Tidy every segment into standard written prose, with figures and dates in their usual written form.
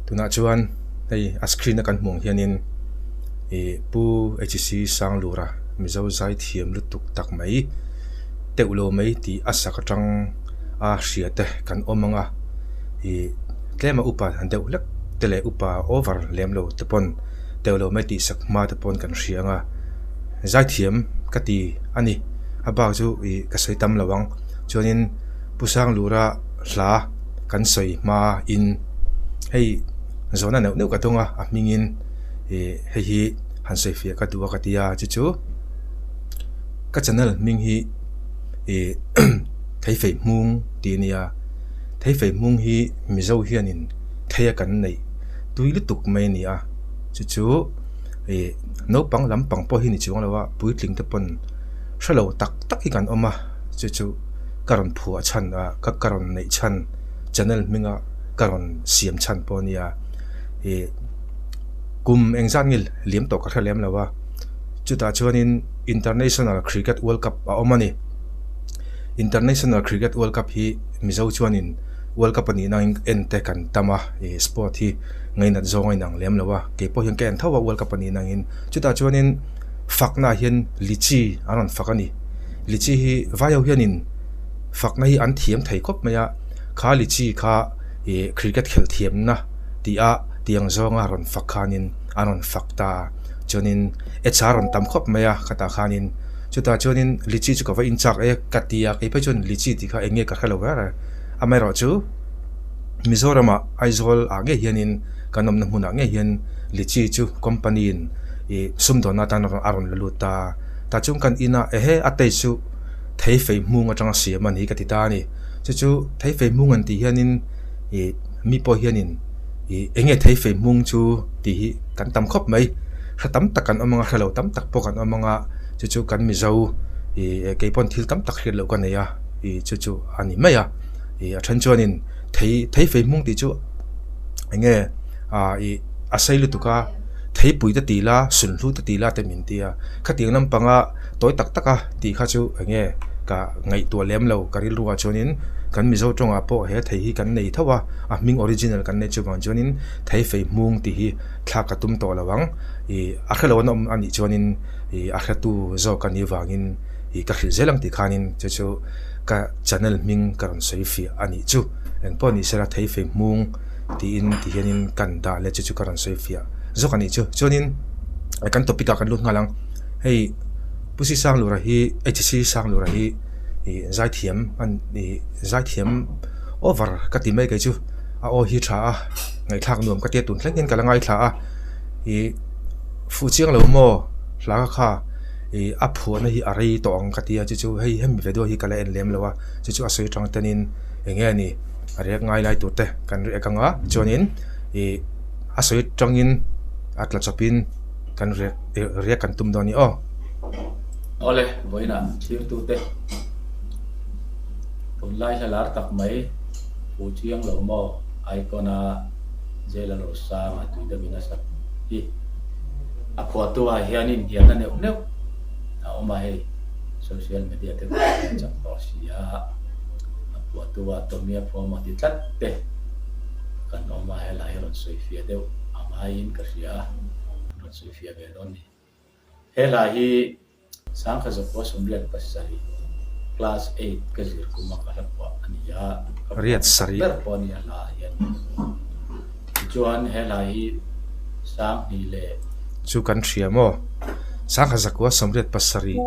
Tunah chuan hei a screen a kan hmuh ang hianin ih Pu HC Sanglura Mizo zai thiam lutuk tak mai teuh lo mai tih a sak atang a hria te kan awm ang a ih tlem a upa deuh hlek te leh upa over lem lo te pawn teuh lo mai tih sak hma te pawn kan hria ang a zaithiam ka ti a ni a bak chu ih ka sawi tam lo ang chuanin Pu Sanglura hla kan sawi hma in hei zawhna neuh neuh ka dawng a a hming in ih hei hi han sawi fiah ka duh a ka ti a chu chu ka channel hming hi ih Theifei Hmung tih a nia Theifei Hmung hi Mizo hianin thei a kan neih tui lutuk mai a ni a chu chu ih naupang lampang pawh hi ni chuang lo a puitling te pawn hre lo tak tak hi kan awm a chu chu ka rawn phuah chhan a ka ka rawn neih chhan channel hminga ka rawn siam chhan pawh a nia ih kum engzat nge liam tawh ka hre lem lo a chutah chuanin international cricket world cup a awm a ni international cricket world cup hi mizo chuanin world cup a nih nangin en te kan tam a ih sport hi ngainat zawng a inang lem lo a keipawh hian ka en tho a world cup a nih nangin chutah chuanin faknaah hian lichi an rawn fak a ni. Lichi hi vai ho hianin fakna hi an thiam thei khawp mai a, kha lichi kha ih cricket khelh thiamna tih a tiang zawnga rawn fak khanin an rawn fak ta a, chuanin ads a rawn tam khawp mai a khatah khanin chutah chuanin lichi chu ka va inchak e ka ti a kei phei chuan lichi tih kha eng nge ka hre lo ber a, amaherawhchu Mizoramah Aizawl ah ngei hianin kan awmna hmunah ngei hian lichi chu company in ih sumdawnna atan a rawn la lut ta a. Tah chuan kan in a, ehe a taste chu thei fei hmung atanga siam a ni ka ti ta a ni. Chu chu thei fei hmung an tih hianin ih mi pawh hianin ih eng nge thei fei hmung chu tih hi kan tam khawp mai. Hre tam tak kan awm ang a, hre lo tam tak pawh kan awm ang a, chu chu kan Mizo ih keipawn thil tam tak hriat loh ka nei a, ih chu chu a ni mai a. Ih a then chuanin thei thei fei hmung tih chu eng nge ah ih a sei lutuk a. Theipui te tih la, sunhlu te tih la te min ti a, khatiang lampanga tawi tak tak a tih kha chu eng nge ka ngaihtuah lem lo ka rilru ah chuanin kan Mizo tawngah pawh he thei hi kan nei tho a, a hming original kan nei chuvang chuanin thei fei hmung tih hi thlak ka tum tawh lo ang, ih a hrelo an awm anih chuanin ih a hretu zawk anih vangin ih ka hrilh zel ang tih khanin chu chu ka channel hming ka rawn sawi fiah anih chu engpawh ni sela thei fei hmung. tiin ti hianin kan dah leh chu chu ka rawn sawi fiah zawk a nih chu chuanin kan topic ah kan lut nghal ang hei Pu Si Sanglura hi HC Sanglura hi ih zaithiam an ih zaithiam over ka ti mai kei chu a aw hi tha a ngaihthlak nuam ka tia tun thleng hian ka la ngaithla a ih fuh chiang lo maw hla kha ih a phuahna hi a rei tawh ang ka tia chu chu hei hemi video hi ka la en lem lo a chu chu a sawi tang tenin eng nge ni. A riak ngai lai tur te kan riak ang a chuanin ih a sawi tangin a tla chawpin kan riak riak kan tum dawn a ni aw. Awle, vawiinah thirtute tunlai hla lar tak mai Pu Chiang Lo Maw Icon a Jail a Rosanga tui deuhin a sak hi a phuahtu ah hian inhnialna neuh neuh a awm a hei social media te pawh a chak tawh si a. A phuahtu ah Tommy a phuah maw ti tlat te kan awm a, helai hi rawn sawi fiah deuh a ngaiin ka hria a, an rawn sawi fiah ve dawn ni. Helai hi Sangkha Zakua 87 Class eight ka zir kuma ka hla phuah a ni a, ka phuah Riat hmasak sarih. ber pawh a ni a hla ah hian. Tichuan helai hi Sanghnih leh. Chu kan hria maw? Sangkha Zakua 87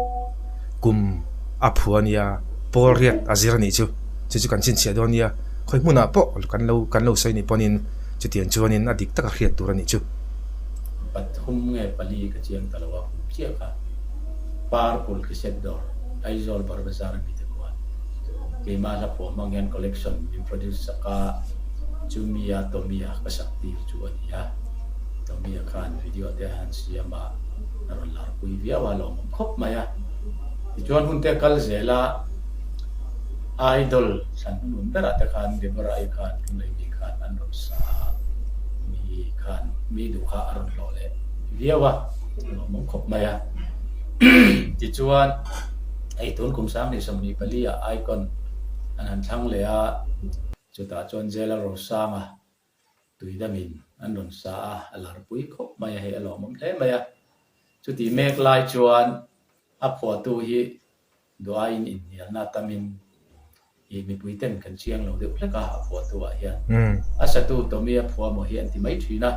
kum a phuah a nia. Pawl riat a zir a nih chu, chu chu kan chhinchhiah dawn nia, khawi hmunah pawh kan lo kan lo sawi nih pawhin chutiang chuanin a dik taka hriat tur a nih chu. Pathum nge pali ka chiang ta lo a kum chiah kha Parpul Cassette Dawr, Aizawl Bar Bazar a mi te khuan keimah hla phuah hmang hian collection min produce sak a, chumi a Tommy-a ka sak tir chu a ni a, Tommy-a khan video te a han siam a, a rawn larpui viau a, lawmawm khawp mai a. Tichuan hun te kal zel a, Idol thlan hnunun berah te khan Deborah-i khan Tumleimi khan an rawn sa a, mi khan mi duh kha a rawn hlawh leh viau a, lawmawm khawp mai a. Tichuan hei tun kum 2024 ah Icon an han thlang leh a, chutah chuan Jela Rosanga. Tuidamin an rawn sa a, a larpui khawp mai a, hei a lawmawm hle mai a. Chutih mek lai chuan a phuahtu hi Duaiin inhnialna tamin i mipui ten kan chiang lo deuh hlek a, a phuahtu ah hian. A satu Tommy a phuah maw hi an ti mai thin a,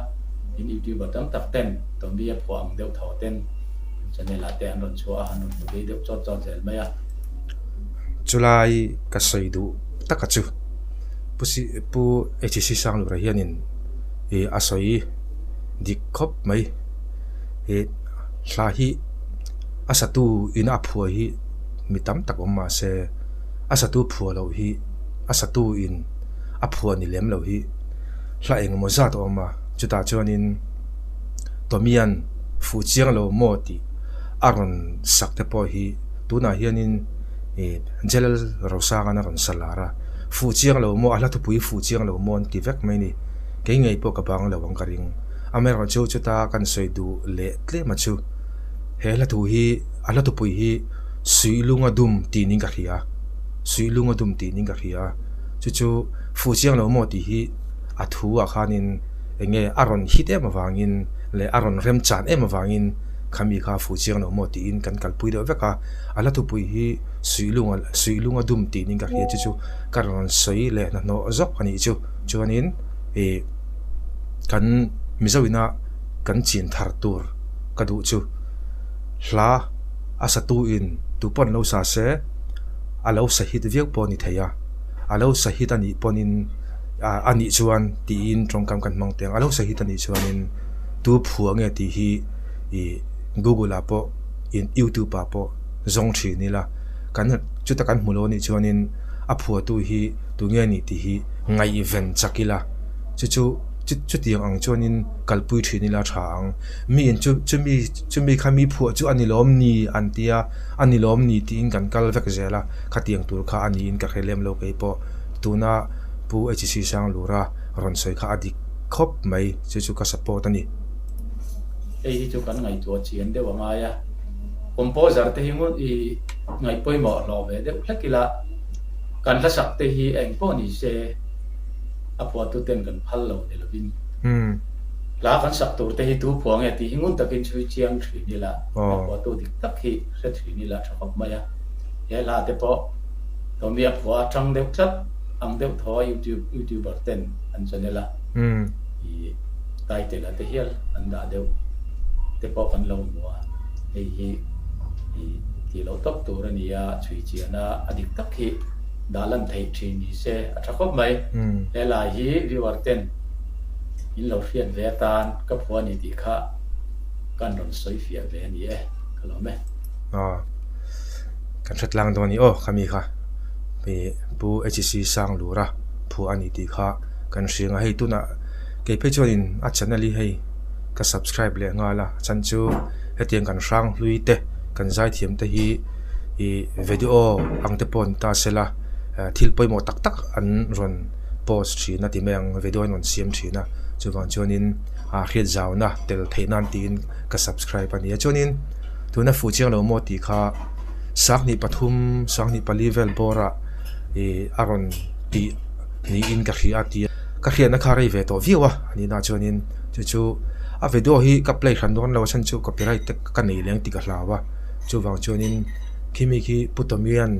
tin YouTuber tam tak ten Tommy a phuah ang deuh tho ten an channel ah te an rawn chhuah a, an rawn hmu phei deuh chawt chawt zel mai a. Chulai ka sawi duh taka chu Pu Si Pu HC Sanglura hianin ih a sawi dik khawp mai ih hla hi a satu in a phuah hi mi tam tak awm mah se a satu phuah loh hi a satu in a phuah ni lem loh hi hla engemaw zat a awm a chutah chuanin Tomian fuh chiang lo maw tih a rawn sak te pawh hi tunah hianin ih Jalal Rosanga a rawn sa lar a fuh chiang lo maw a hla thupui fuh chiang lo maw an ti vek mai a ni kei ngei pawh ka bang lo ang ka ring amaherawhchu chuta kan sawi duh leh tlem a chu. He hla thu hi a hla thupui hi Suihlunga dum tih niin ka hria Suihlunga dum tih niin ka hria chu chu fuh chiang lo maw tih hi a thu ah khanin eng nge a rawn hit em avangin leh a rawn remchan em avangin khami kha fuh chiang lo maw tiin kan kalpui deuh vek a a hla thupui hi Suihlunga Suihlunga dum tih niin ka hria chu chu ka rawn sawi leh hnahnawh zawk a nih chu chuanin ih kan Mizo ina kan chin thar tur. Ka duh chu hla a satu in tu pawn lo sa se a lo sa hit viau pawh a ni thei a, a lo sa hit a nih pawn in a nih chuan tiin tawngkam kan hmang teh ang, a lo sa hit a nih chuan in tu phuah nge tih hi ih google ah pawh in youtube ah pawh zawng thin ila kan chuta kan hmu lo a nih chuan in a phuahtu hi tu nge a nih tih hi ngaihven chak ila chu chu chutiang ang chuan in kalpui thin ila tha ang. Mi in chu chumi chumi kha mi phuah chu a ni lawm ni an ti a, a ni lawm ni tiin kan kal vek zel a, khatiang tur kha a niin ka hre lem lo kei pawh. Tuna Pu HC Sanglura rawn sawi kha a dik khawp mai, chu chu ka support a ni. Hei hi chu kan ngaihtuah chian deuh a ngai a, composer te hi ngun i ngaih pawimawh hlawh ve deuh hlek ila, kan hlasak te hi eng pawh ni se a phuahtu ten kan phal lo ni lovin. Hla kan sak tur te hi tu phuah nge tih hi ngun takin chhui chiang thin ila, a phuahtu dik tak hi hre thin ila tha khawp mai a. He hla te pawh Tommy a phuah atang deuh tlat ang deuh thaw a YouTube YouTuber ten an channel a i title a te hial an dah deuh te pawh kan lo hmu a, hei hi i tih loh tawp tur a ni a, chhui chian a a dik tak hi dah lan theih thin ni se a tha khawp mai. He hla hi viewer ten In lo hriat ve atan ka phuah a ni tih kha kan rawn sawi fiah ve a ni e, ka lawm e. Aw, kan hre tlang dawn a ni aw khami kha ih Pu HC Sanglura phuah a ni tih kha kan hria ang a, hei tunah kei phei chuanin a channel hi hei ka subscribe leh nghal a, a chhan chu hetiang kan hrang hlui te kan zaithiam te hi ih video ang te pawh ni ta sela thil pawimawh tak tak an rawn. post thin a ti mai ang video an rawn siam thin a chuvang chuanin ah hriat zauna tel theih nan tiin ka subscribe a ni a chuanin tuna fuh chiang lo maw tih kha sanghnih pathum sanghnih pali vel bawr ah ih a rawn tih niin ka hria a tia ka hriatna kha rei ve tawh viau a a nih na chuanin chu chu a video hi ka play hran dawn lo a chhan chu copyright te ka nei leng tih ka hlau a chuvang chuanin khimi khi Pu Tomian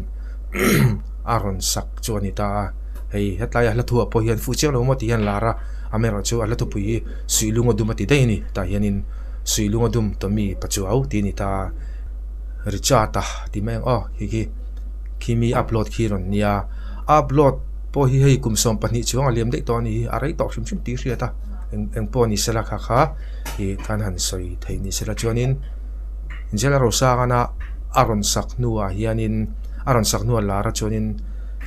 a rawn sak chu a ni ta a. Hei hetlai a hla thu ah pawh hian fuh chiang lo maw tih hian lar a, amaherawh chu a hla thupui hi Suihlunga dum a ti daih a ni. Tah hianin Suihlunga dum Tommy Pachuau tih a ni ta a, Richard a tih mai ang aw khi khi khi mi upload khi rawn nia, a upload pawh hi hei kum 12 chuang a liam daih tawh a ni hi, a rei tawh hrim hrim tih hriat a, eng eng pawh ni sela kha kha ih khan han sawi thei ni sela chuanin Jela Rosangana a rawn sak hnuah hianin a rawn sak hnuah lar a chuanin.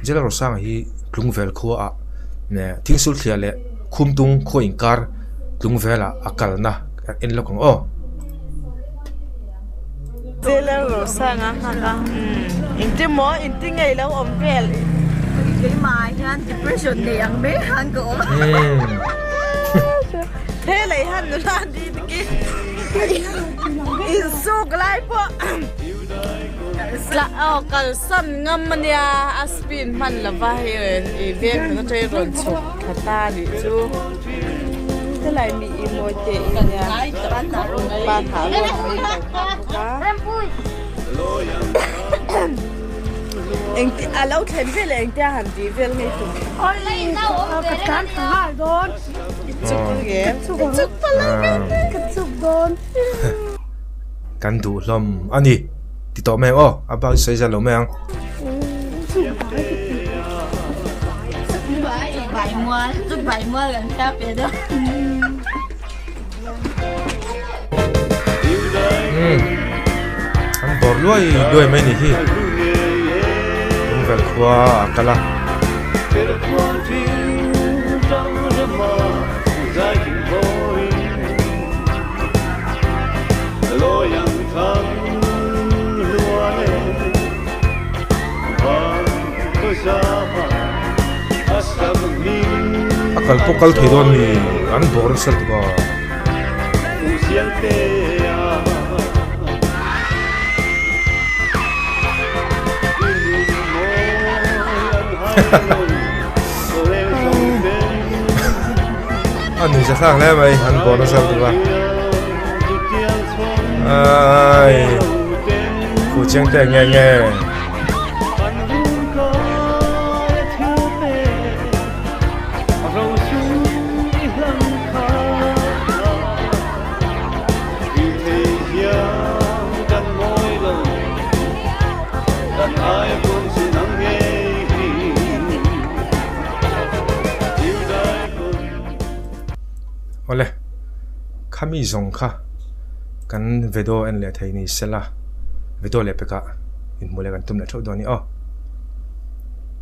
Jela Rosanga hi Tlungvel khuaah Thingsulthliah leh Khumtung khua inkar Tlungvelah a kalna en lawk ang aw. Jela Rosanga nghak a engti maw inti ngei lo awm vel keimah hian depression nei ang mai khan ka awm he lei han nula ni tiki insuk lai pawh. Aw kalsan ngam a nia a spin hman lova hei i veng dang atangin rawn chhuk thla ta nih chu. Helai mi i mawi te in nia pa thah rual pawh in lo nghak bawk a. Engti a lo thlen vel e engtia han tih vel ngei tum. Ka tlan thla nghal dawn. I chuk ngem? Ka chuk palh ang ngei te. Ka chuk dawn. Kan duh hlawm a ni. Ti tawh mai ang aw, a bak chu sawi zan lo mai ang. Umm an bawr luai luai mai ni hi lungvel khua a kal a. A kal pawh kal thei dawn mi an bawr nasa lutuk a. A nuih za thlak hle mai an bawr nasa lutuk a. Ai Khu chiang te nge nge. Awle khami zawng kha kan video en leh thei ni sela video leh pekah inhmuh leh kan tum leh theuh dawn a ni aw.